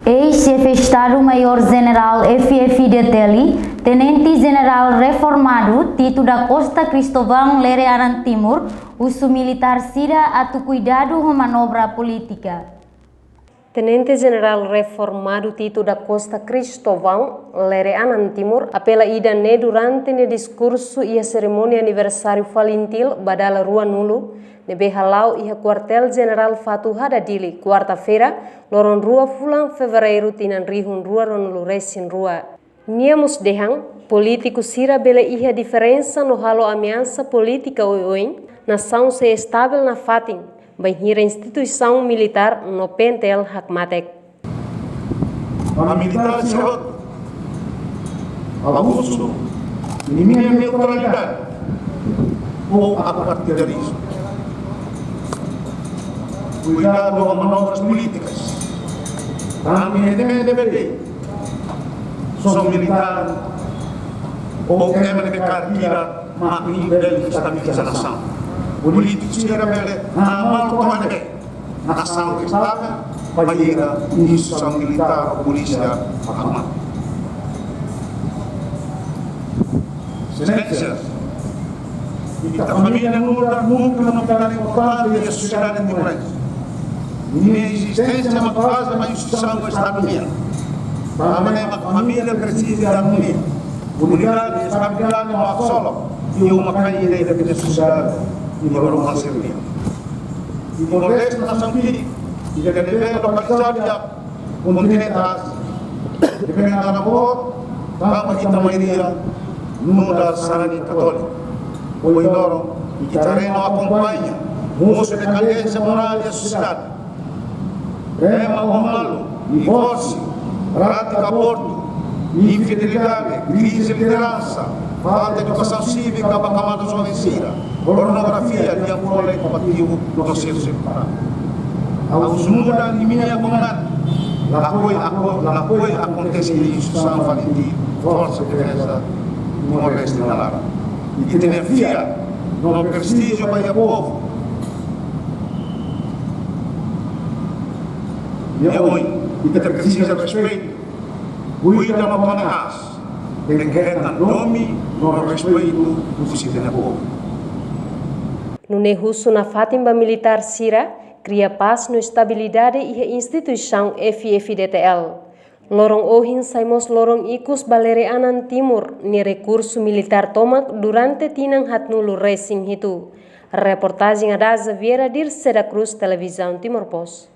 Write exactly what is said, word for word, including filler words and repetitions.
Eis-Xefe Estadu-Maiór Jenerál F-FDTL, Tenente Jenerál Reformadu Tito da Costa Cristóvão Lere Anan Timur, husu militár sira atu kuidadu ho manobra polítika. Tenente Jenerál Reformadu Tito da Costa Cristóvão Lere Anan Timur apela ida-ne'e durante nia diskursu iha serimónia aniversáriu FALINTIL ba dala ruanulu, ne'ebé hala'o iha Kuartél Jenerál Fatuhada, Dili, kuarta-feira, loron rua fulan Fevereiru tinan rihun rua ruanulu resin rua. Nia mós dehan, polítiku sira bele iha diferensa no halo ameasa polítika oioin, nasaun sei estavel nafatin, bainhira instituisaun militár no PNTL hakmatek. Ba militár sira hotu, ha'u husu imi-nia neutralidade ou apartidarizmu. Kuidadu ho manobras polítikas. Tanba imi hatene bem, só militár ou M N K sira mak bele estabiliza nasaun. Polítiku sira bele hamal to'o ne'ebé nasaun estavel, bainhira instituisaun militár ou polísia hakmatek. Exelénsia, ita família nu'udar núkleu no pilar importante iha sosiedade timorense. Nia ezisténsia mak baze ba instituisaun Estadu nian. Tanba ne'e mak família presiza de armonia, unidade, estabilidade no asolok, i uma kain ida-idak nia sosiedade i balu masernia. Timor-Leste nasaun ki'ik, ida ne'ebé lokalizadu iha kontinente Ázia. Depende da boot, tanba ita maioria nu'udar sarani katóliku. Ohin loron, ita rona no akompaña, mosu dekadénsia morál iha sosiedade. Ema ho malu, divórsiu, prátika abortu, infidelidade, krize lideransa, falta edukasaun sívika ba kamada joven sira, pornografia, liafuan infantíl no sexu edukasaun. Ha'u husu nu'udar imi-nia komunidade, lakohi ako-, lakohi akontese iha instituisaun FALINTIL, Forsa Defeza Timor-Leste nia laran. Ita-nia fiar no prestíjiu ba iha povu. Iha oin, ita presiza respeitu, kuida no tona aas, tenke hetan domin no respeitu husi ita-nia povu. Nune'e husu nafatin ba militár sira kria pás no estabilidade iha instituisaun F-FDTL. Loron ohin sai mós loron ikus ba Lere Anan Timur nia rekursu militár tomak durante tinan haatnulu resin hitu. Reportajen Adaza Vieira, Dirce da Cruz, Televizaun Timor Post.